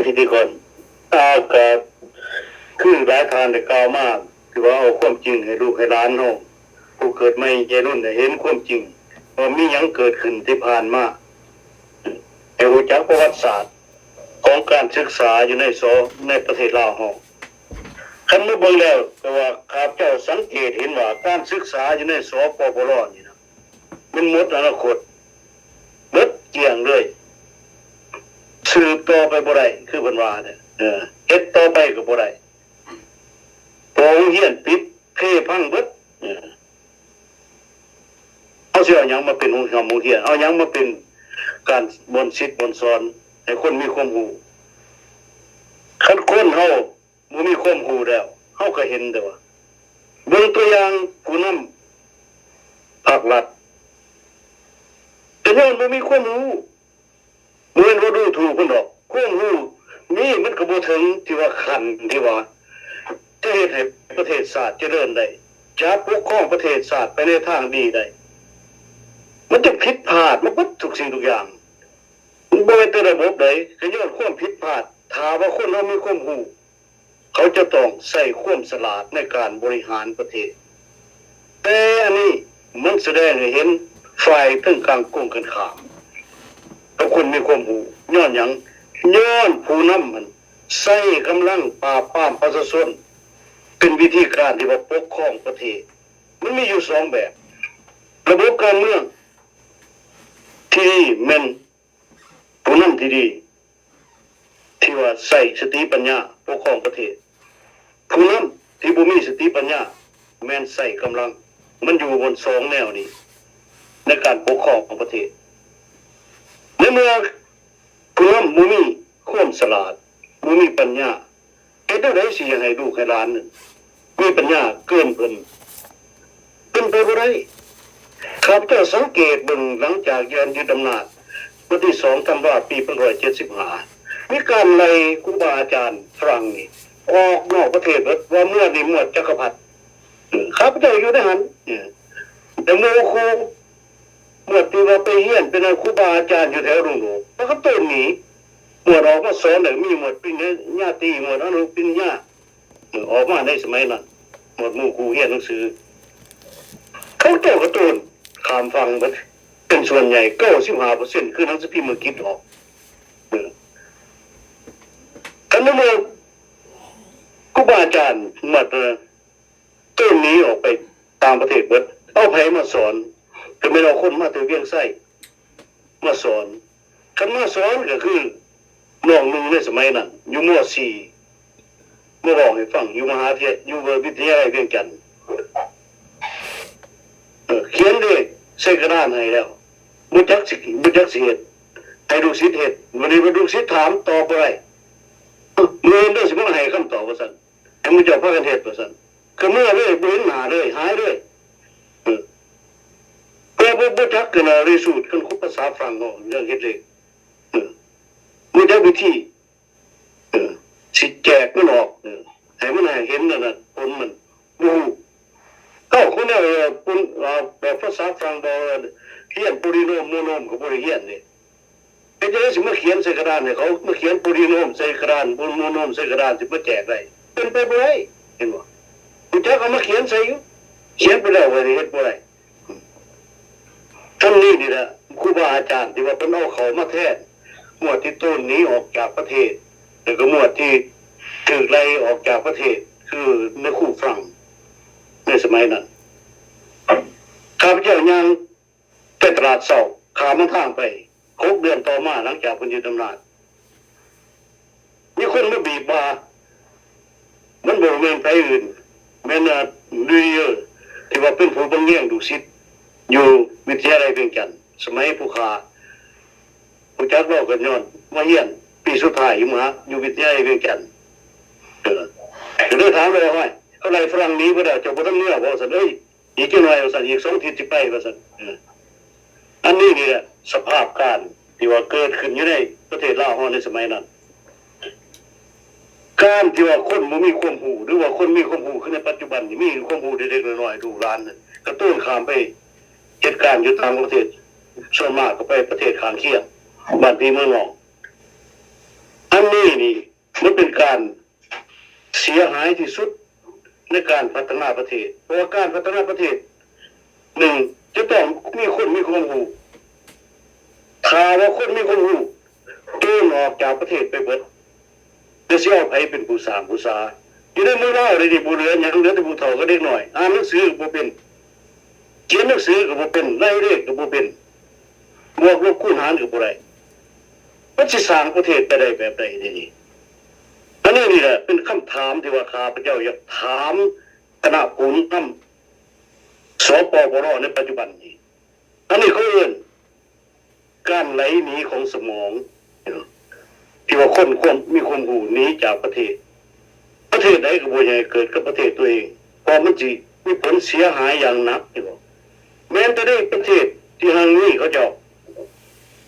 ພິທີກອນ ອາ ກະຄືຫຼາຍທ່ານໄດ້ກ່າວມາ ຖືວ່າເອົາຄວາມຈິງໃຫ້ລູກໃຫ້ຫຼານເຮົາ ຜູ້ເກີດໃໝ່ໃຫຍ່ລຸນໄດ້ເຫັນຄວາມຈິງ ວ່າມີຫຍັງເກີດຂຶ້ນທີ່ຜ່ານມາ ໃຫ້ຮູ້ຈັກປະຫວັດສາດຂອງການສຶກສາຢູ່ໃນສ ໃນປະເທດລາວເຮົາ. ຄັນມາເບິ່ງແລ້ວ ແຕ່ວ່າຂ້າພະເຈົ້າສັງເກດເຫັນວ່າການສຶກສາຢູ່ໃນ ສປປລ ນີ້ນະ ມັນໝົດອະນາຄົດ ເບິດກ້ຽງເລີຍ ສືບຕໍ່ໄປບໍ່ໄດ້ ຄືເພິ່ນວ່າແຫຼະ ເອີ ເຮັດຕໍ່ໄປກໍບໍ່ໄດ້ ເພາະໂຮງຮຽນປິດ ເພພັງເບິດ ເອີ ເຮົາຊິເອົາຫຍັງມາເປັນໂຮງຮ່ຳໂຮງຮຽນ ເອົາຫຍັງມາເປັນການບ່ອນສິດບ່ອນສອນໃຫ້ຄົນມີຄວາມຮູ້ ຄັນຄົນເຮົາ ບໍ່ມີຄວາມຮູ້ແລ້ວ ເຮົາກໍເຫັນແຕ່ວ່າ ເບິ່ງຕົວຢ່າງຜູ້ນຳພາກລັດ ກໍຍ້ອນບໍ່ມີຄວາມຮູ້ ບໍ່ແມ່ນວ່າດູຖູກເພິ່ນດອກ ຄວາມຮູ້ມີມັນກໍບໍ່ເຖິງທີ່ວ່າຂັ້ນທີ່ວ່າ ຈະເຮັດໃຫ້ປະເທດຊາດຈະເລີນໄດ້ ຈະປົກຄອງປະເທດຊາດໄປໃນທາງດີໄດ້ ມັນຈະຜິດພາດມາເບິດທຸກສິ່ງທຸກຢ່າງ ມັນບໍ່ແມ່ນແຕ່ລະບົບໃດ ກໍຍ້ອນຄວາມຜິດພາດ ຖ້າວ່າຄົນເຮົາມີຄວາມຮູ້ ເຂົາຈະຕ້ອງໃຊ້ຄວາມສະຫຼາດໃນການບໍລິຫານປະເທດ ແຕ່ອັນນີ້ມັນສະແດງໃຫ້ເຫັນຝ່າຍເທິງກາງກົງກັນຂ້າມກັບຄົນມີຄວາມຮູ້ ຍ້ອນຫຍັງ? ຍ້ອນຜູ້ນຳຫັ້ນໃຊ້ກຳລັງປາບປາມປະຊາຊົນ ເປັນວິທີການທີ່ວ່າປົກຄອງປະເທດ ມັນມີຢູ່ສອງແບບ ລະບົບການເມືອງທີ່ດີແມ່ນ ຜູ້ນຳທີ່ດີ ທີ່ວ່າໃຊ້ສະຕິປັນຍາປົກຄອງປະເທດ ຜູ້ນຳທີ່ບໍ່ມີສະຕິປັນຍາແມ່ນໃຊ້ກຳລັງ ມັນຢູ່ບົນສອງແນວນີ້ ໃນການປົກຄອງປະເທດ ໃນເມື່ອຜູ້ນຳບໍ່ມີຄວາມສະຫຼາດ ບໍ່ມີປັນຍາ ເຮັດແນວໃດຊິຢາກໃຫ້ລູກໃຫ້ຫຼານນັ້ນມີປັນຍາເກີນເພິ່ນ? ເປັນໄປບໍ່ໄດ້. ຂ້າພະເຈົ້າສັງເກດເບິ່ງຫຼັງຈາກຍືດອຳນາດວັນທີສອງທັນວາປີໜຶ່ງພັນເກົ້າຮ້ອຍເຈັດສິບຫ້າ ມີການໄລ່ຄູບາອາຈານຝຣັ່ງນີ້ອອກນອກປະເທດເບິດ ວ່າມວດນີ້ມວດຈັກກະພັດ. ເອີ ຂ້າພະເຈົ້າຢູ່ໃນຫັ້ນ ເອີ ແຕ່ໝູ່ຄູ່ ໝວດທີ່ວ່າໄປຮຽນເປັນຄູບາອາຈານຢູ່ແຖວດົງໂດກ ປາກະໂຕນໜີ ໝວດອອກມາສອນແລ້ວ ມີໝວດປະລິນຍາຕີ ໝວດອະນຸປະລິນຍາ ອອກມາໃນສະໄໝນັ້ນ ໝວດໝູ່ຄູ່ຮຽນໜັງສື ເຂົາເຈົ້າກະໂຕນຂ້າມຝັ່ງເບິດ ເປັນສ່ວນໃຫຍ່ ເກົ້າສິບຫ້າເປີເຊັນ ຄືໜັງສືພິມອັງກິດອອກ. ເອີ ຄັນໃນເມື່ອຄູບາອາຈານໝວດ ເອີ ໂຕນໜີອອກໄປຕ່າງປະເທດເບິດ ເອົາໃຜມາສອນ? ກໍແມ່ນເອົາຄົນມາແຕ່ວຽງໄຊມາສອນ. ຄັນມາສອນກໍຄືນ້ອງໜຶ່ງໃນສະໄໝນັ້ນ ຢູ່ ມ.ສີ່ ມາເວົ້າໃຫ້ຟັງ ຢູ່ມະຫາວິທະຍາໄລວຽງຈັນ ເອີ ຂຽນເລກໃສ່ກະດານໃຫ້ແລ້ວ ບໍ່ຈັກຊິ ບໍ່ຈັກຊິເຮັດ ໃຫ້ລູກສິດເຮັດ. ບັດນີ້ລູກສິດຖາມຕອບບໍ່ໄດ້ ເອີ ມື້ອື່ນເດີຊິມາໃຫ້ຄຳຕອບວ່າຊັ້ນ ໃຫ້ໝູ່ເຈົ້າພາກັນເຮັດວ່າຊັ້ນ ກໍເມືອເລີຍ ບໍ່ເຫັນໜ້າເລີຍ ຫາຍເລີຍ. ເອີ ກໍບໍ່ ບໍ່ຈັກກັນນະ ເລີຍສູດ ຄັນຄົນພາສາຝຣັ່ງເວົ້າເລື່ອງເຮັດເລກ ເອີ ບໍ່ຈັກວິທີ ເອີ ຊິແຈກມັນອອກ ເອີ ໃຫ້ມັນໃຫ້ເຫັນນັ້ນນະ ຜົນມັນ ບໍ່ຮູ້ ເອົາ ຄົນແນວ ເອີ ແບບພາສາຝຣັ່ງບອກ ຮຽນໂປລີໂນມ ໂມໂນມ ກໍບໍ່ໄດ້ຮຽນເດ້. ເຮັດຈັ່ງໃດຊິມາຂຽນໃສ່ກະດານໃຫ້ເຂົາ ມາຂຽນໂປລີໂນມໃສ່ກະດານ ໂມໂນມໃສ່ກະດານ ຊິມາແຈກໄດ້ ເປັນໄປບໍ່ໄດ້ ເຫັນບໍ່? ຮູ້ຈັກເອົາມາຂຽນໃສ່ຢູ່ ຂຽນໄປແລ້ວກໍເຮັດບໍ່ໄດ້. ທັງນີ້ນີ້ແຫຼະ ຄູບາອາຈານທີ່ວ່າເພິ່ນເອົາເຂົ້າມາແທນ ໝວດທີ່ໂຕນໜີອອກຈາກປະເທດ ແລ້ວກໍໝວດທີ່ຖືກໄລ່ອອກຈາກປະເທດ ຄືນາຍຄູຝຣັ່ງໃນສະໄໝນັ້ນ ຂ້າພະເຈົ້າຍ່າງ ໄປຕະຫຼາດເຊົ້າ ຂ້າມທາງໄປ ຫົກເດືອນຕໍ່ມາ ຫຼັງຈາກເພິ່ນຍຶດອຳນາດ ມີຄົນມາບີບບ່າ ມັນບໍ່ແມ່ນໃຜອື່ນ ແມ່ນ ອາ ລຸຍເຢີ ທີ່ວ່າເປັນຜູ້ບັງແຍງລູກສິດຢູ່ວິທະຍາໄລວຽງຈັນ ສະໄໝຜູ້ຂ້າຮູ້ຈັກລາວກໍຍ້ອນມາຮຽນປີສຸດທ້າຍຢູ່ມະຫາ ຢູ່ວິທະຍາໄລວຽງຈັນ ເອີ ກໍເລີຍຖາມລາວວ່າ ເຂົາໄລ່ຝຣັ່ງໜີເບິດແລ້ວ ເຈົ້າບໍ່ທັນເມືອບໍ່? ວ່າຊັ້ນ ເອີຍ ອີກຈັກໜ່ອຍວ່າຊັ້ນ ອີກສອງທິດຊິໄປວ່າຊັ້ນ ເອີ ອັນນີ້ນີ້ແຫຼະ ສະພາບການທີ່ວ່າເກີດຂຶ້ນຢູ່ໃນປະເທດລາວເຮົາໃນສະໄໝນັ້ນ ການທີ່ວ່າຄົນບໍ່ມີຄວາມຮູ້ ຫຼືວ່າຄົນມີຄວາມຮູ້ ຄືໃນປັດຈຸບັນນີ້ມີຄວາມຮູ້ເລັກໆນ້ອຍໆ ລູກຫຼານນັ້ນກະໂຕນຂ້າມໄປເຮັດການຢູ່ຕ່າງປະເທດ ສ່ວນມາກກໍໄປປະເທດຂ້າງຄຽງ ບ້ານພີ່ເມືອງນ້ອງ ອັນນີ້ນີ້ ມັນເປັນການເສຍຫາຍທີ່ສຸດໃນການພັດທະນາປະເທດ, ເພາະວ່າການພັດທະນາປະເທດ ໜຶ່ງ ຈະຕ້ອງມີຄົນມີຄວາມຮູ້. ຖ້າວ່າຄົນມີຄວາມຮູ້ໂຕນອອກຈາກປະເທດໄປເບິດ ແລ້ວຊິເອົາໃຜເປັນຜູ້ສ້າງຜູ້ສາ? ຢູ່ໃນເມືອງລາວນີ້ບໍ່ເຫຼືອຫຍັງ, ເຫຼືອແຕ່ຜູ້ເຖົ້າກັບເດັກນ້ອຍ, ອ່ານໜັງສືກໍບໍ່ເປັນ, ຂຽນໜັງສືກໍບໍ່ເປັນ, ໄລ່ເລກກໍບໍ່ເປັນ, ບວກລົບຄູນຫານກໍບໍ່ໄດ້. ມັນຊິສ້າງປະເທດໄປໄດ້ແບບໃດເດນີ້? ອັນນີ້ນີ້ແຫຼະເປັນຄຳຖາມທີ່ວ່າຂ້າພະເຈົ້າຢາກຖາມຄະນະຜູ້ນຳ ສປປລ ໃນປັດຈຸບັນນີ້. ອັນນີ້ເຂົາເອີ້ນການໄຫຼໜີຂອງສະໝອງ ທີ່ວ່າຄົນຄວາມ ມີຄວາມຮູ້ໜີຈາກປະເທດ. ປະເທດໃດກໍບໍ່ຢາກໃຫ້ເກີດກັບປະເທດຕົວເອງ, ເພາະມັນຊິມີຜົນເສຍຫາຍຢ່າງໜັກ. ແມ່ນແຕ່ໃນປະເທດທີ່ຮັ່ງມີເຂົາເຈົ້າ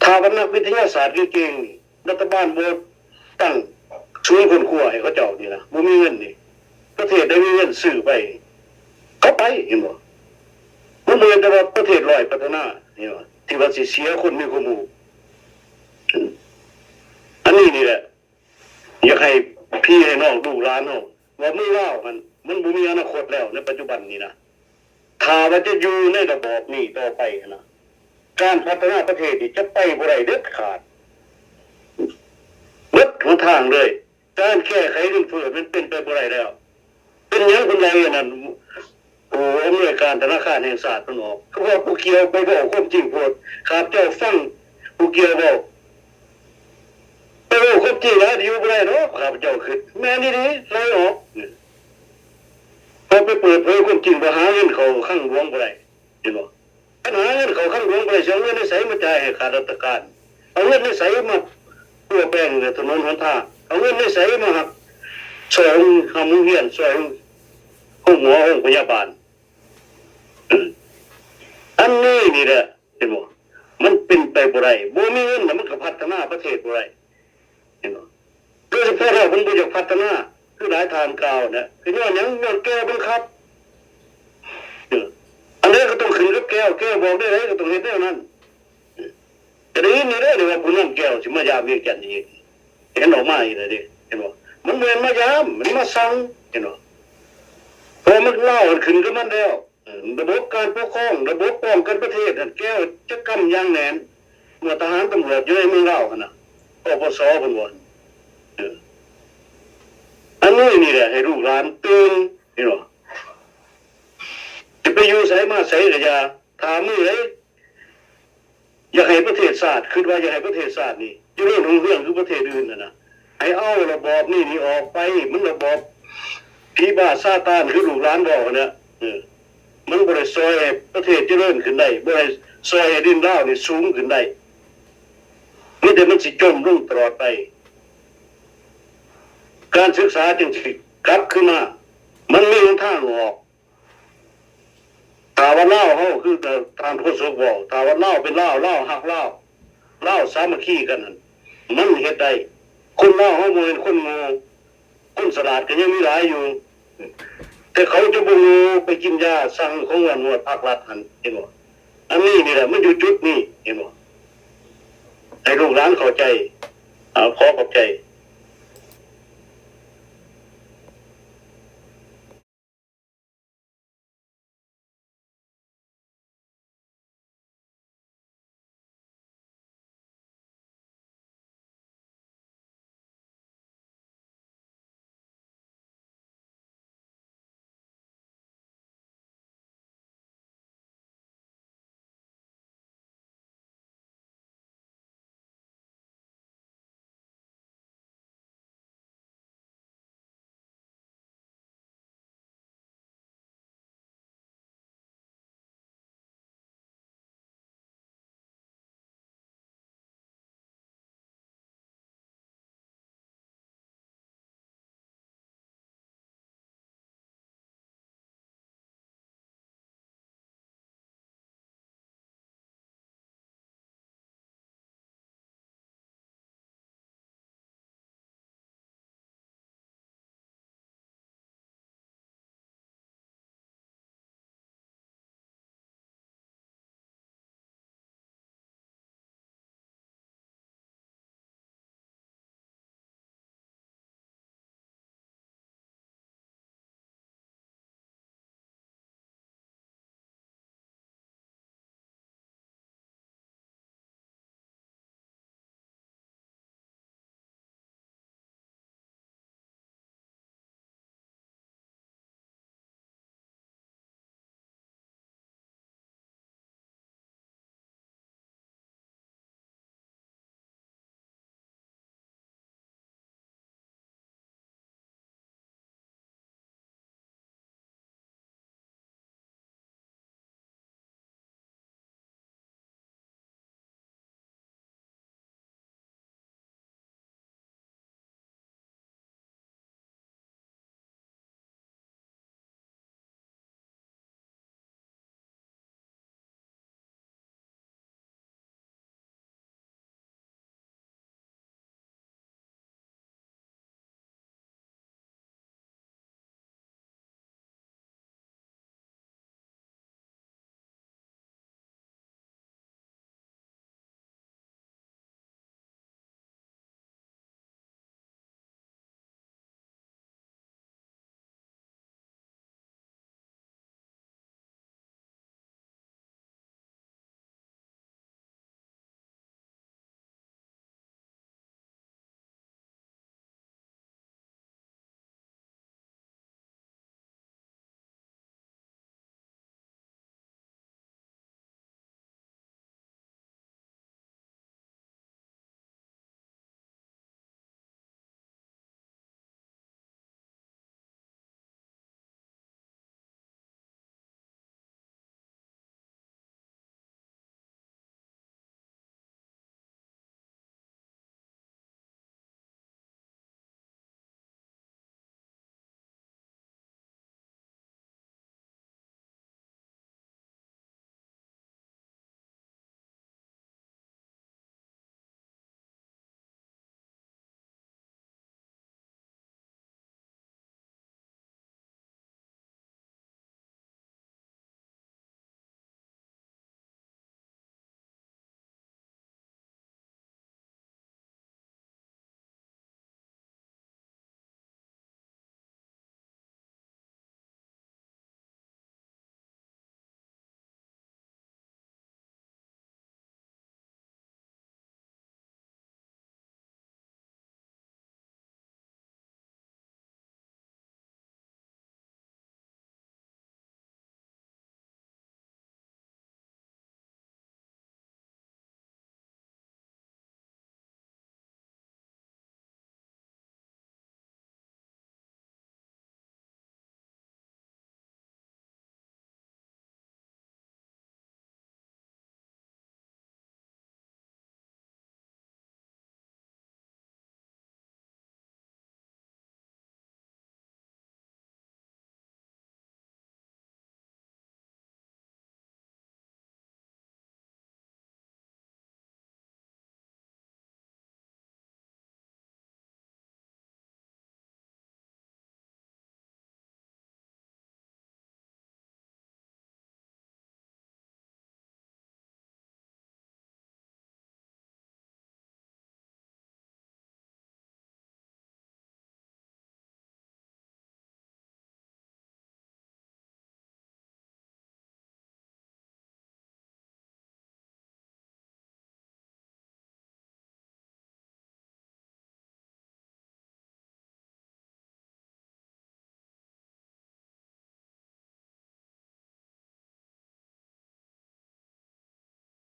ຖ້າວ່ານັກວິທະຍາສາດເກັ່ງໆ ລັດຖະບານບໍ່ຕັ້ງສູນຄົ້ນຄວ້າໃຫ້ເຂົາເຈົ້ານີ້ນະ, ບໍ່ມີເງິນນີ້, ປະເທດໃດມີເງິນຊື້ໄປ ເຂົາໄປ, ເຫັນບໍ່? ມັນບໍ່ແມ່ນແຕ່ວ່າປະເທດດ້ອຍພັດທະນາ, ເຫັນບໍ່? ທີ່ວ່າຊິເສຍຄົນມີຄວາມຮູ້. ອັນນີ້ນີ້ແຫຼະ ຢາກໃຫ້ພີ່ໃຫ້ນ້ອງລູກຫຼານເຮົາວ່າເມືອງລາວຫັ້ນ ມັນບໍ່ມີອະນາຄົດແລ້ວໃນປັດຈຸບັນນີ້ນະ. ຖ້າວ່າຈະຢູ່ໃນລະບອບນີ້ຕໍ່ໄປຫັ້ນນະ, ການພັດທະນາປະເທດນີ້ຈະໄປບໍ່ໄດ້ເດັດຂາດ. ເບິດຫົນທາງເລີຍ. ການແກ້ໄຂເງິນເຟີ້ມັນເປັນໄປບໍ່ໄດ້ແລ້ວ. ເປັນຫຍັງເພິ່ນໄລ່ອັນນັ້ນ ຜູ້ອຳນວຍການທະນາຄານແຫ່ງຊາດເພິ່ນອອກ? ຄືວ່າຜູ້ກ່ຽວໄປເວົ້າຄວາມຈິງໂພດ. ຂ້າພະເຈົ້າຟັງຜູ້ກ່ຽວເວົ້າ ໄປເວົ້າຄວາມຈິງຫຼາຍ ຢູ່ບໍ່ໄດ້ດອກ. ຂ້າພະເຈົ້າຄິດ ແມ່ນອີ່ຫຼີ ໄລ່ອອກ. ເພາະໄປເປີດເຜີຍຄວາມຈິງ ບໍ່ຫາເງິນເຂົ້າຄັງຫຼວງບໍ່ໄດ້. ເຫັນບໍ່? ຄັນຫາເງິນເຂົ້າຄັງຫຼວງບໍ່ໄດ້ ຊິເອົາເງິນໃນໃສມາຈ່າຍໃຫ້ຂ້າລາຊະການ? ເອົາເງິນໃນໃສມາປົວແປງຖະໜົນຫົນທາງ? ເອົາເງິນໃນໃສມາຮັບຊ່ອຍໂຮງຮ່ຳໂຮງຮຽນ, ຊ່ອຍໂຮງໝໍໂຮງພະຍາບານ? ອັນນີ້ນີ້ແຫຼະ ເຫັນບໍ່? ມັນເປັນໄປບໍ່ໄດ້. ບໍ່ມີເງິນນະ ມັນກໍພັດທະນາປະເທດບໍ່ໄດ້. ເຫັນບໍ່? ໂດຍສະເພາະລາວເພິ່ນບໍ່ຢາກພັດທະນາ ຄືຫຼາຍທ່ານກ່າວນະ ກໍຍ້ອນຫຍັງ? ຍ້ອນແກ້ວບັງຄັບ. ເອີ ອັນໃດກໍຕ້ອງຂຶ້ນກັບແກ້ວ, ແກ້ວບອກແນວໃດກໍຕ້ອງເຮັດແນວນັ້ນ. ເອີ ກໍໄດ້ຍິນຢູ່ເດ້ ວ່າຜູ້ນຳແກ້ວຊິມາຢາມວຽງຈັນອີກ, ເຫັນອອກມາອີກແລ້ວເດ້. ເຫັນບໍ່? ມັນບໍ່ແມ່ນມາຢາມ, ມັນມາສັ່ງ. ເຫັນບໍ່? ເພາະວ່າມັນ ລາວຫັ້ນຂຶ້ນກັບມັນແລ້ວ. ເອີ ລະບົບການປົກຄອງ, ລະບົບປ້ອງກັນປະເທດຫັ້ນ ແກ້ວຈະກຳຢ່າງແໜ້ນ. ເມື່ອທະຫານຕຳຫຼວດຢູ່ໃນເມືອງລາວຫັ້ນນະ ປປສ ເພິ່ນວ່າ ເອີ ອັນນີ້ນີ້ແຫຼະ ໃຫ້ລູກຫຼານຕື່ນ ເຫັນບໍ່? ຈະໄປຢູ່ໃສມາໃສກໍຢ່າ, ຖ້າມື້ໃດ ຢາກໃຫ້ປະເທດຊາດ, ຄິດວ່າຢາກໃຫ້ປະເທດຊາດນີ້ຈະເລີນຮຸ່ງເຮືອງຄືປະເທດອື່ນຫັ້ນນະ, ໃຫ້ເອົາລະບອບນີ້ນີ້ອອກໄປ. ມັນລະບອບຜີບ້າຊາຕານ ຄືລູກຫຼານເວົ້າຫັ້ນນະ. ເອີ ມັນບໍ່ໄດ້ຊ່ອຍໃຫ້ປະເທດຈະເລີນຂຶ້ນໄດ້, ບໍ່ໄດ້ຊ່ອຍໃຫ້ດິນລາວນີ້ສູງຂຶ້ນໄດ້, ມີແຕ່ມັນຊິຈົມລົງຕະຫຼອດໄປ. ການສຶກສາຈຶ່ງຊິກັບຄືນມາ, ມັນມີຫົນທາງອອກ. ຖ້າວ່າລາວເຮົາ ຄືທ່ານໂຄສົກເວົ້າ, ຖ້າວ່າລາວເປັນລາວ, ລາວຮັກລາວ, ລາວສາມັກຄີກັນຫັ້ນ ມັນເຮັດໄດ້. ຄົນລາວເຮົາບໍ່ແມ່ນຄົນໂງ່, ຄົນສະຫຼາດກໍຍັງມີຫຼາຍຢູ່, ແຕ່ເຂົາຈະບໍ່ໂງ່ໄປກິນຢາສັ່ງຂອງງວດພາກລັດຫັ້ນ, ເຫັນບໍ່? ອັນນີ້ນີ້ແຫຼະ ມັນຢູ່ຈຸດນີ້, ເຫັນບໍ່? ໃຫ້ລູກຫຼານເຂົ້າໃຈ. ເອົາ ຂໍຂອບໃຈ.